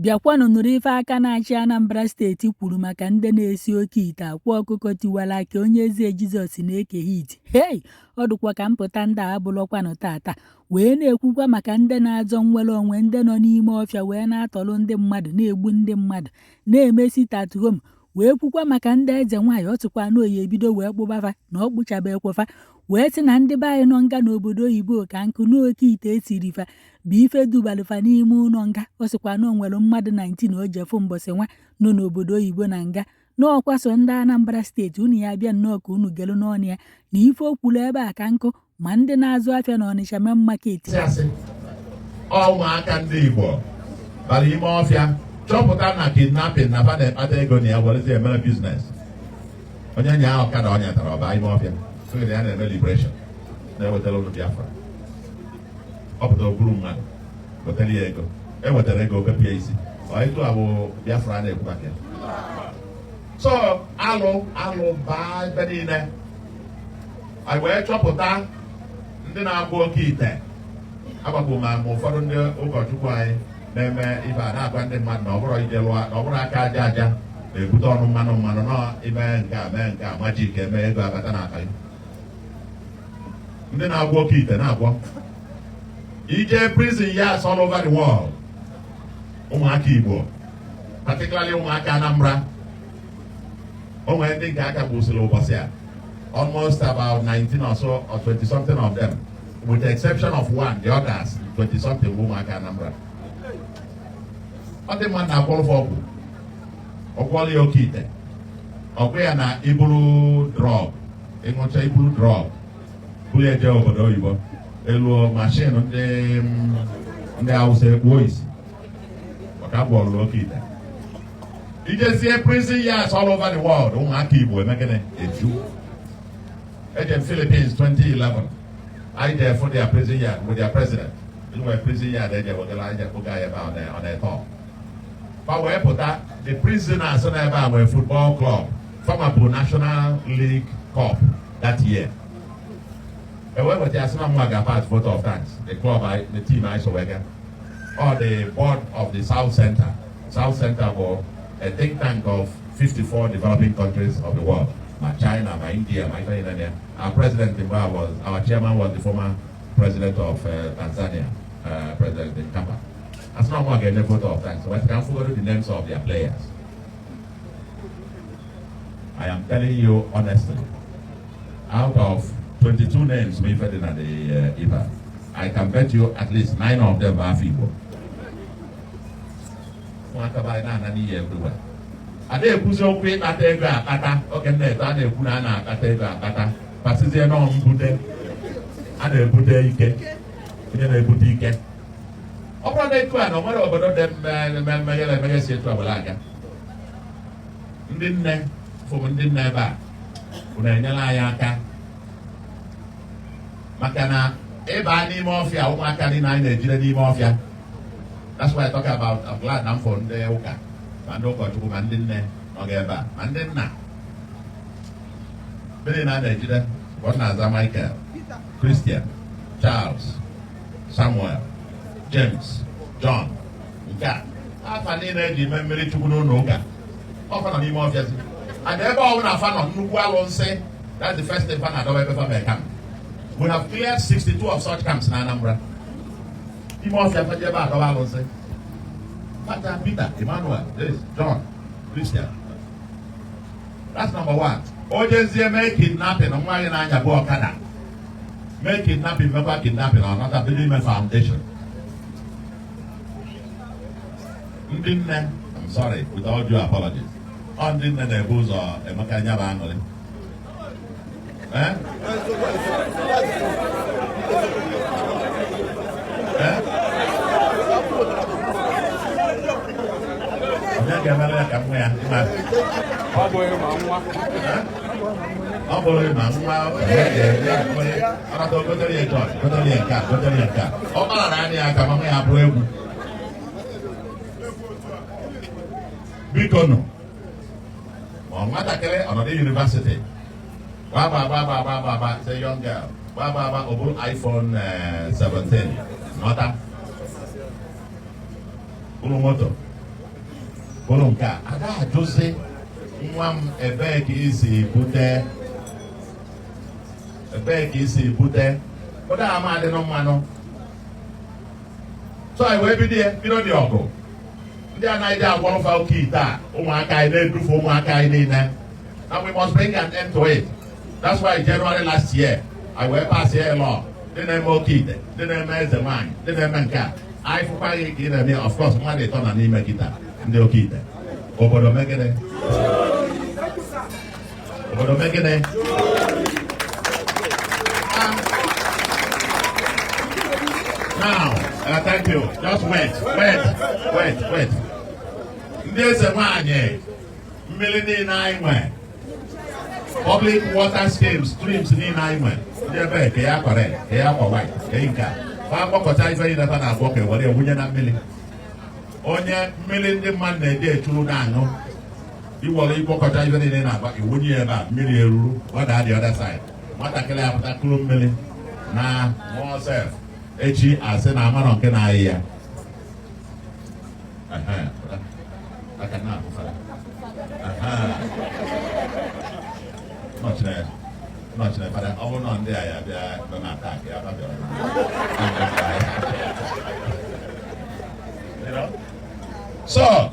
Bịakwanụ nụrụ ife aka na-achị Anambra Steeti kwuru maka ndị na-esi oke ite Akwa Ọkụkọ Tiwara Akị Onye Eze Jizọs na Eke Hit. Hei! Ọ dụkwa ka mpụta ndị a abụlọkwanụ tata wee na-ekwukwa maka ndị na-azọ nnwere onwe ndị nọ n'ime ọfịa wee na-atọrọ ndị mmadụ na-egbu ndị mmadụ na-eme sit at home wee kwukwa maka ndị eze nwaanyị ọ sịkwa na ọ ya-ebido wee kpụba fa na ọ kpụchabekwa fa wee sị na ndị be anyị nọ nga n'obodo oyibo ka nkụ n'oke ite esiri fa bụ ife dubalụ fa n'ime ụlọ nga. Ọ sịkwa na o nwere mmadụ 19 o jefu mbọsị nwa nọ n'obodo oyibo na nga n'ọkwa so ndị Anambra Steeti. Unu ya bịa nnọọ ka unu gelu n'ọnụ ya na ife o kwuru ebe a ka nkụ ma ndị na-azụ afịa na Ọnịsha Main Market. Asị ụmụaka ndị Igbo bara ime ọfịa chọpụta na kidnapping na fa na-akpata ego na ya werezi emere business. Onye nya ọkada ọ nyatara ọ baa ime ọfịa sị na ya na-eme liberation na-ewetara ụlọ Biafra. Ọ pụtara buru mmadụ wetara ya ego, e wetara ego bepụ ya isi. Ọ etu a bụ Biafra na-ekwu maka ya. So alụ alụ baa ebe niile, anyị wee chọpụta ndị na-agwọ oke ite. Agbapụ ma ma ụfọdụ ndị ụkọchukwu anyị na-eme ife a na-agwa ndị mmadụ na ọ bụrụ ije lụọ na ọ bụrụ aka aja aja na-ebute ọnụ mmanụ mmanụ nọ ime nke a mee nke a magic eme ego abata n'akpa gị. Ndị na-agwọ oke ite na-agwọ ije prison yards all over the world. Ụmụaka Igbo, particularly ụmụaka Anambra, o nwere ndị nke aka gbusiri ụbọchị a, almost about 19 or so or 20 something of them, with the exception of one, the others 20 something bụ ụmụaka Anambra. Ọ dị mma na agwọrọ ọgwụ ọgwọrọ ya oke ite, ọgwụ ya na iburu drug, ịṅụcha iburu drug buru eje obodo oyibo, eluo machine ndị Awụsa ekpuo isi maka agwọrọ oke ite. Ijezie prison yards all over the world, ụmụaka Igbo emegịnị eju. Eje Philippines 2011, anyị jee for their prison yard with their president. Nwere prison yard eje wegara anyị kpụga ya ebe a ọ na-eto fa wee pụta. The prisoners nọ ebe a nwere football club fama bụ National League Cup that year. E wee weta ya sị na mwa ga-pass vote of thanks. The club I, the team anyị so wee gaa, or the board of the South Center. South Center bụ a think tank of 54 developing countries of the world, ma China, ma India, ma ife niile ya. Our president mgbe a was, our chairman was the former president of Tanzania, President Mkapa. Asị na ọmụ ga-enye vote of thanks, but ka m fụgodo the names of their players. I am telling you honestly, out of 22 names we fed in the IBA, I can bet you at least 9 of them are Igbo. Ụmụaka be anyị na-ana n'iyi everywhere. A na-ekwuzi okwu ịkpata ego akpata. Oge m na-eto, a na-ekwu na a na-akpata ego akpata, pasizie nọ mbute a na-ebute ike, onye na-ebute ike. Ọ bụrụ na etu a na o nwere obodo dị mmeghere emeghe si etu a were aga. Ndị nne fụm, ndị nne ebe a unu enyela anyị aka maka na ịba n'ime ọfịa, ụmụaka niile anyị na-ejide n'ime ọfịa. That's why I talk about, I'm glad na m fụ ndị ụka, ma ndị ụkọchukwu, ma ndị nne nọ ebe a, ma ndị nna. Ndị na na-ejide bụ ọ na-aza Michael, Christian, Charles, Samuel, James, John. Nke a afa niile eji eme mmiri chukwu n'ụlọ ụka ọfa nọ n'ime ọfịa si and ebe ọbụla afa nọ nnukwu alụnsị. That's the first thing fa na-adọba ebe fa mee camp. We have cleared 62 of such camps na Anambra. Ime ọfịa fa ji ebe adọba alụnsị. Fata Peter, Emmanuel, this John, Christian. That's number one. O jezie mee kidnapping, nwa gị na-anya bụ ọkada mee kidnapping, mekwa kidnapping, ọ nọta bido ime foundation. Ndị nne, I'm sorry, with all due apologies, ọ ndị nne na-ebu ụzọ emeka nya bụ aṅụrị. Eh? Eh? Onye ga-emere ya ka nwa ya ịma? Ọ bụghị ma nwa. Ọ bụrụ ma nwa ọnata gotere ya chọọchị, gotere ya nke a, gotere ya nke a, ọ gbara na anya ya ka mama ya bụrụ egwu. Biko nụ, ma ọ nwatakịrị ọnọdụ university gba gba gba gba gba gba gba, say young girl gba gba gba, ọ bụrụ iPhone 17 nọta bụrụ moto. Bụrụ nke a, ada ajụzi nwa m, ebee ka isi bute, ebee ka isi bute ụda ama adịnụ mmanụ. So anyị wee bido ya, bido dị ọgụ. Ndị anaghị agwọrọfa oke ite a, ụmụaka anyị na-edufe ụmụaka anyị niile, and we must bring an end to it. That's why January last year I wee pass a law. Ndị na-eme oke ite, ndị na-eme eze nwaanyị, ndị na-eme nke a, anyị fụkwa gị ka ị na-eme, of course mmadụ ịtọ na n'ime kịta ndị oke ite, obodo megịnị, obodo megịnị. Now, thank you. Just wait, wait, wait, wait. Ndị eze nwaanyị, mmiri niile anyị nwe, public water schemes, streams niile anyị nwe, ndị ebe ka ya akwa red, ka ya akwa white, ka nke a fa mgbakọta ife niile fa na-agwọ ka were wunye na mmiri. Onye mmiri ndị mmadụ na-eji echuru na-aṅụ, iwere ịgwọkọta ife niile na-agba, iwunye ya ebe a, mmiri eruru gbada the other side. Nwatakịrị apụta kuru mmiri na ṅụọ sef, echi asị na amarọ nke na-ayị ya. Aka na-ahụ. Nọchiri nọchiri fada, ọ bụrụ na ndị a ya bịa nọ na attack ya bịara. You know? So,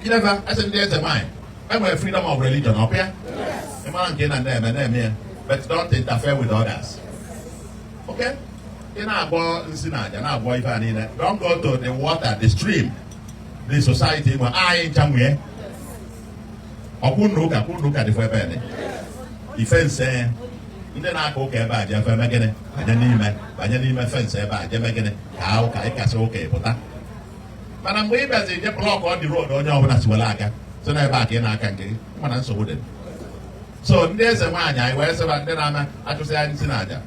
you never, asị ndị eze nwanyị, enwere freedom of religion, ọ bịa? Ị mara nke ị na na-eme, na-eme ya, but don't interfere with others. Okay? Ị na-agwọ nsị na aja, na-agwọ ife a niile. Don't go to the water, the stream, the society nwe anyị ncha nwee. Ọkwụ na ụka, kwụ na ụka dịkwa ebe dị. Ife nse ndị na-aka ụka ebe a ji efe eme gịnị? Banye n'ime, banye n'ime fence ebe a, jebe gịnị? Ka ụka ịkasị ụka ịpụta. Mana mgbe ị bịazi je block ọ dị road onye ọbụla si were aga so n'ebe a ka ị na-aka nke gị, mana nsogbu dị. So ndị eze nwaanyị, anyị wee sịba ndị na-ama achụsị anyị nsị na aja,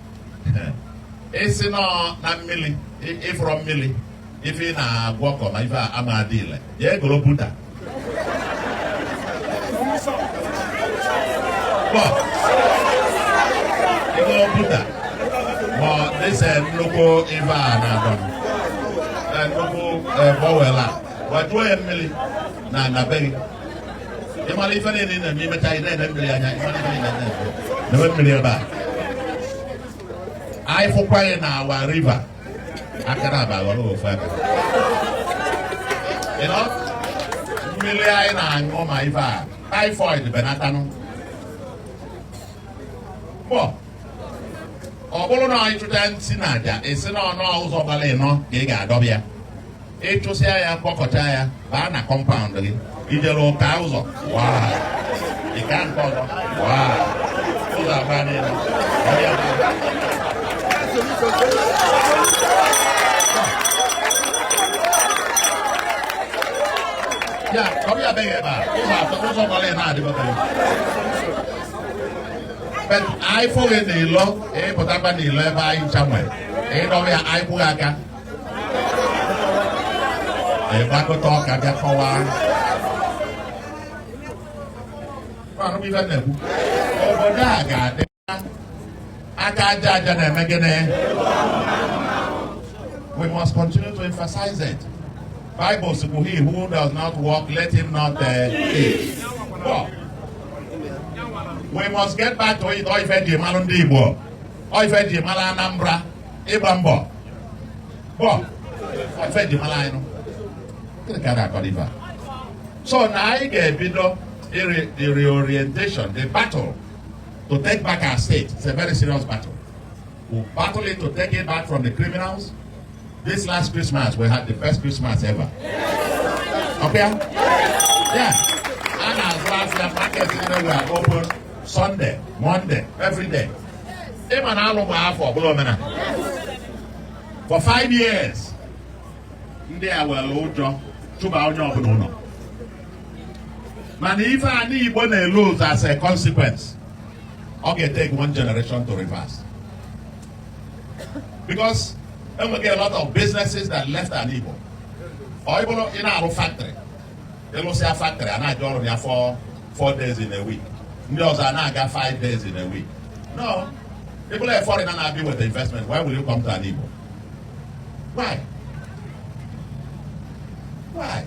isi nọ na mmiri, ịfụrọ mmiri, ife ị na-agwọ ma ife ama adị ile, jee goro buta. Bọ ịgoro buta ma dịse nnukwu ife a na-adọ nnukwu bowl a, gbajuo ya mmiri na be gị. Ịmara ife niile ị na-eme, imecha, ị na-ene mmiri anya, ịmara ife niile na-eme, na-eme mmiri ebe a. Anyị fụkwa gị na our river, aka na aba ghọrọ ofu ebe. You know? Mmiri anyị na-aṅụ ma ife a, typhoid benatanụ. Bọ ọ bụrụ na anyị chụcha nsị na aja, esi na ọnụ ụzọ gbara ịnọ ka ị ga-adọbịa. Ịchụsịa ya, gbakọcha ya, baa na compound gị, ijere ụka ụzọ waa, ịka nke ọzọ waa, ụzọ agba niile. Ọbịa ya, ọbịa beghị ebe a, ụzọ atọ, ụzọ gbara ịnọ adịbọtaghị. But anyị fụghị n'ilo, ịpụtakwa n'ilo ebe anyị ncha nwere, ịdọba ya, anyị kwụghị aka, ịgbakọta ọka bịa kọwaa. Anụ ife na-ekwu, obodo a ga-adị aka aja aja na-eme gịnị? We must continue to emphasize it. Bible sịkwu, "He who does not work, let him not eat." Well, we must get back to it. Ọ ife ji malụ ndị Igbo, ọ ife ji malụ Anambra, ịgba mbọ bọ, ọ ife ji malụ anyị nụ. Gịnị ka a na-akọ n'ife a? So na anyị ga-ebido the reorientation, the battle to take back our state. It's a very serious battle. We'll battle it to take it back from the criminals. This last Christmas, we had the best Christmas ever. Okay? Yeah. And as last year, markets were open Sunday, Monday, every day. Ịma na alụ gba afọ ọbụla omenala. For 5 years, ndị a were ụjọ chụba onye ọbụla ụlọ. Mana ife anyị Igbo na-lose as a consequence, ọ ga-take one generation to reverse. Because enweghị a lot of businesses that left an Igbo. Ọ bụrụ ị na-arụ factory, ịlụsịa factory, a na-aja ọrụ ya 4 days in a week. Ndị ọzọ a na-aga 5 days in a week. No, ị bụrụ a foreigner na-abịa with investment, why will you come to an Igbo? Why? Why?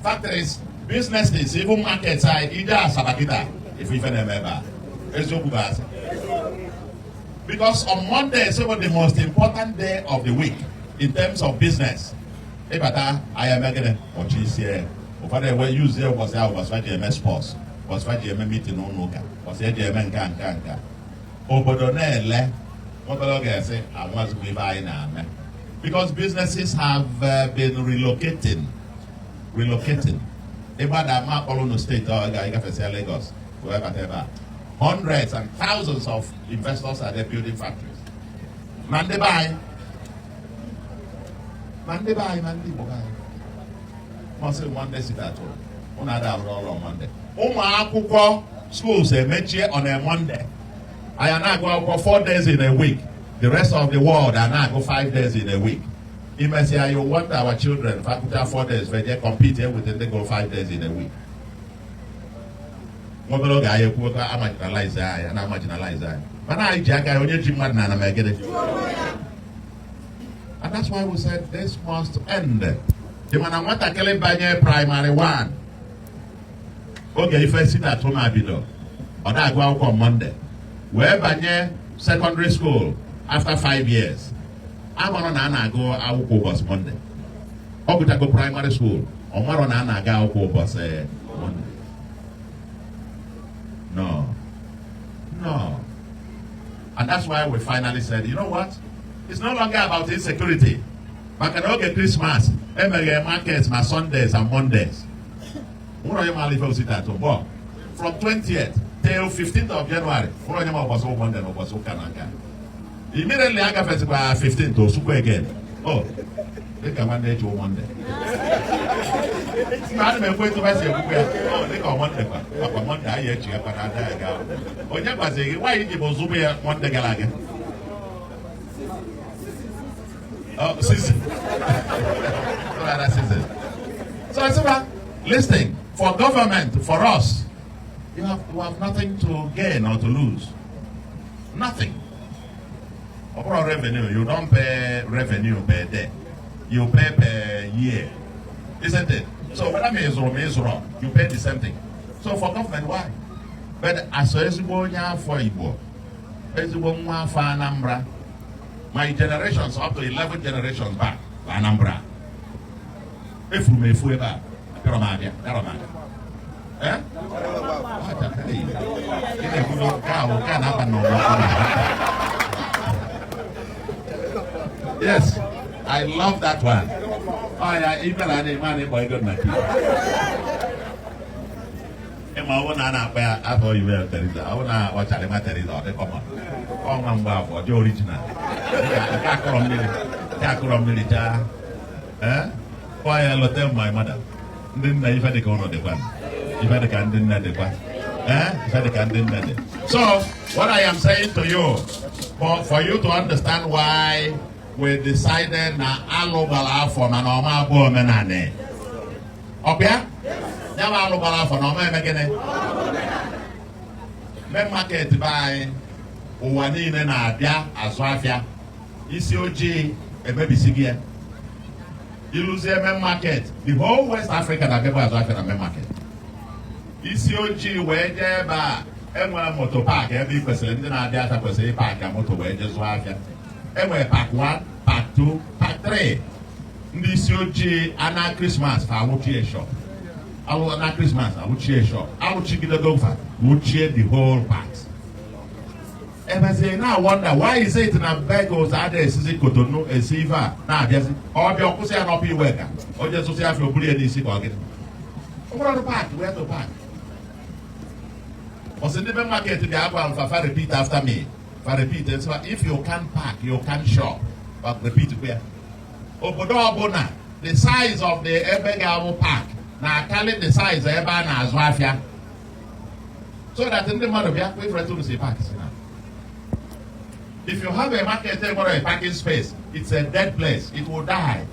Factories, businesses, even markets anyị, ije Asaba kịta, ife ife na-eme ebe a. Eziokwu bụ asị? Because on Monday is the most important day of the week in terms of business. Ịbata ahịa, eme gịnị? Ọchị isi ya. Ụfọdụ enwe use ya ụbọchị ahụ, ụbọchị fa ji eme sports, ụbọchị fa ji eme meeting n'ụlọ ụka, ụbọchị eji eme nke a, nke a, nke a. Obodo na-ele obere oge esi amazikwa ife anyị na-eme, because businesses have been relocating. Ịgbada ma akpọrọ unu steeti ọ ga-agafesịa Lagos wee bata ebe a, hundreds and thousands of investors are there building factories. Ma ndị be anyị, ma ndị be anyị, ma ndị Igbo be anyị masị Monday sit at home, ụnụ ada arụ ọrụ on Monday. Ụmụ akwụkwọ schools emechie on a Monday. Anyị na-agụ akwụkwọ 4 days in a week. The rest of the world are na-agụ 5 days in a week. Imesịa, you want our children faculty 4 days veje compete with ndị go 5 days in a week. Obere oge anyị ekwuo ka amarginalize anyị, na amarginalize anyị, mana anyị ji aka ya onye ji mmadụ na ana megide. And that's why we said this must end. Ị ma na nwatakịrị banye primary 1 oge ife sit at home bido, ọ na-agụ akwụkwọ Monday, wee banye secondary school after 5 years, amarọ na a na-agụ akwụkwọ ụbọchị Monday. Ọ gụchago primary school, ọ marọ na a na-aga akwụkwọ ụbọchị Monday. No. And that's why we finally said, you know what, it's no longer about insecurity, maka na oge Christmas emeghe market ma Sundays and Mondays, nwere onye maara ife sit at home. From 20th till 15th of January, nwere onye ma ụbọchị Monday na ụbọchị ụka na nka. Immediately agafezikwa 15th, osukwa again. Oh, dịka nwanne eji Monday. Mgbe ana m ekwe etu ha si ekwukwe ya, ọ dịka ọ Monday kwa akwa Monday anyị echi ya kwana ada ya gaa. Onye gwazi gị nwaanyị ji bụ zụbụ ya Monday gara aga? Oh, season. Rather season. So I said, well, listen, for government, for us, you have nothing to gain or to lose. Nothing. Overall revenue, you don't pay revenue per day. You pay per year. Isn't it? So whether me is wrong, is wrong, you pay the same thing. So for government, why? But as ezigbo onye afọ Igbo, ezigbo nwa afọ Anambra, my generations up to 11 generations back, bụ Anambra. Efuru m efu ebe a, abịarọ m abịa, abịarọ m abịa. Eh? Hey, ị na-ekwu nke a bụ nke a na-aba n'ọgbọ. Yes, I love that one. Oh yeah, ife na na-eme a na-ịkpọ ego na kii. Ịma ọ bụ na a na-akpọ ya afọ oyibo ya Teresa, ọ bụ na ọ chara ịma Teresa, ọ dị common. Ọ nwa mgbe afọ, ọ dị original. Nke akụrọ mmiri, nke akụrọ mmiri chaa. Eh? Kpọọ ya lote my mother. Ndị nna, ife dịka ụnụ dịkwa. Ife dịka ndị nne dịkwa. Eh? Ife dịka ndị nne dị. So, what I am saying to you, for you to understand why we decided na alụ gbara afọ mana ọma abụọ omenanị. Ọ bịa? Ya bụ alụ gbara afọ na ọma eme gịnị? Main market be anyị, ụwa niile na-abịa azụ afịa. Isi ojii emebisighị ya. Ịlụzie main market, the whole West Africa na-abịakwa azụ afịa na main market. Isi ojii wee jee ebe a enwere moto park, ebe ị kwesịrị ndị na-abịa afịa kwesịrị ịpark moto wee jee zụọ afịa. Enwere park 1, park 2, park 3. Ndị isi ojii ana Christmas fa alụchie shop, alụ na Christmas alụchie shop, alụchigidego fa wụchie the whole park. Ebezie na wonder why is it na Begos ada esizi Kotonu esi ife a na-abịazi ọbịa ọkwụsị ya n'ọpụ iwe ka o jee zụsị afịa, o buru ya n'isi ka ọ gịnị? Ọ bụrụ park, where to park? Ọsị ndị main market ga-agwa m fa repeat after me. Fa repeat and say, if you can park, you can shop. But repeat kwa ya. Obodo ọbụla, the size of the ebe ga-abụ park na-akarị the size ebe a na-azụ afịa, so that ndị mmadụ bịa kwefere si park si na. If you have a market nwere a parking space, it's a dead place. It will die.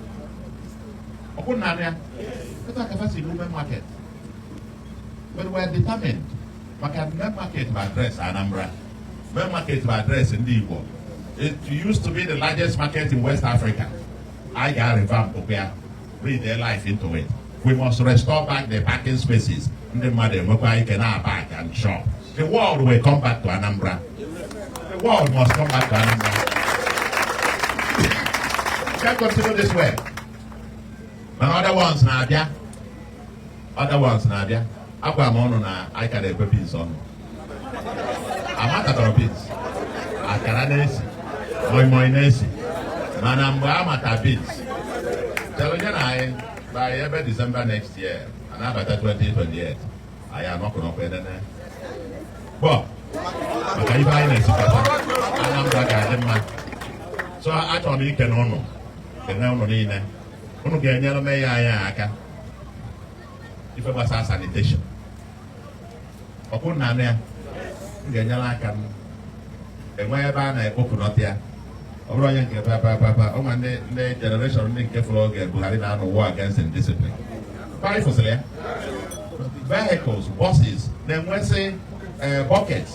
Ọ bụrụ na ya etu a ka fa si main market. But we are determined, maka main market bụ address Anambra, main market bụ address ndị Igbo. It used to be the largest market in West Africa. I ga revamp ya, breathe their life into it. We must restore back the parking spaces. Ndị mmadụ enwekwa ike na-park and shop. The world will come back to Anambra. The world must come back to Anambra. We can't continue this way. Mana other ones na-abịa. Other ones na-abịa. Agwa m ọnụ na anyị ka na-ekwe beans ọnụ. Amatatọrọ beans. Akara na-esi. Moi moi na-esi. Mana mgbe a mata beans, chere onye na anyị by ebe December next year, a na-abata 2028, anyị anọkọnọkwa enene. Gbọ, maka ife anyị na-esikọta, Anambra ga-adị mma. So achọrọ m ikene ụnụ, kene ụnụ niile. Ụnụ ga-enyere mayor anyị aka. Ife gbasara sanitation. Ọkụ na anụ ya, m ga-enyere aka m. Enwe ebe a na-ekpopụnọta ya. Ọ bụrụ onye nke pa pa pa pa, ọnwa ndị generation ndị nke fụrụ oge Buhari na-anụ war against indiscipline. Anyị fụsịrị ya. Vehicles, buses, na-enwesị buckets.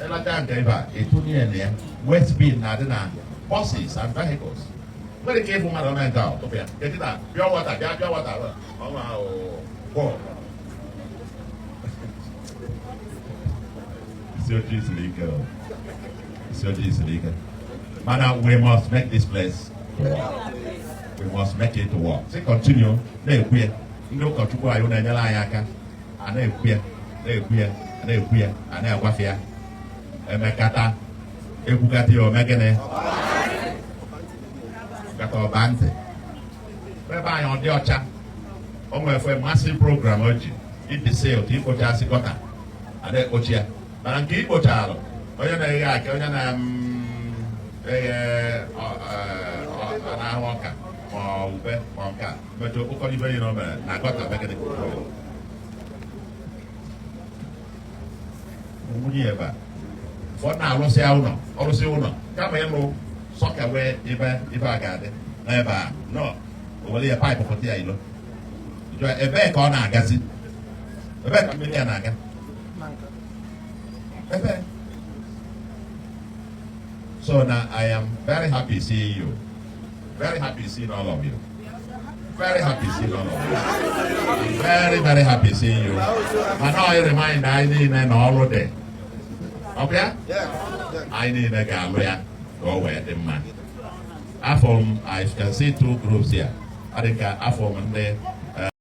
Elata nke ebe a, etunye na ya. Waste bin na-adị na buses and vehicles. Nwere ike ịfụ mmadụ ome nke a tupu ya. Kedu na pure water, bịa pure water. Ọnwa ahụ, isi ojii siri ike o. Isi ojii siri ike. Mana we must make this place to work. We must make it to work. Si continue na-ekwu ya. Ndị ụkọchukwu anyị na-enyere anyị aka. A na-ekwu ya, na-ekwu ya, a na-ekwu ya, a na-agwafe ya. Emekata, ekwukata ya ome gịnị? Kata ọba ntị. Ebe anyị ọ dị ọcha. O nwere massive program o ji ibisi otu ikpochasị gutter. A na-ekpochi ya. Mana nke ikpochalụ, onye na-eghe akị, onye na-eghe n'ahụ ọka ma ọ ube ma nke a mechaa okpokọrọ ibe niile o mere na gutter megịnị nwunye ebe a. Ụfọdụ na-arụsị ụlọ, ọrụsị ụlọ kama ịlụ soakaway ebe ibe a ga-adị n'ebe a nọ, o were ya pipe pụta ya ilo. Ebee ka ọ na-agazi? Ebee ka mmiri ya na-aga? Ebe. So now I am very happy seeing you. Very happy seeing all of you. Very happy seeing all of you. I'm very, very happy seeing you. Mana ọ remind anyị niile na ọrụ dị. Ọ bụ ya? Anyị niile ga-alụ ya ka o wee dị mma. Afọ m, I can see two groups here. Ọ dị ka afọ m ndị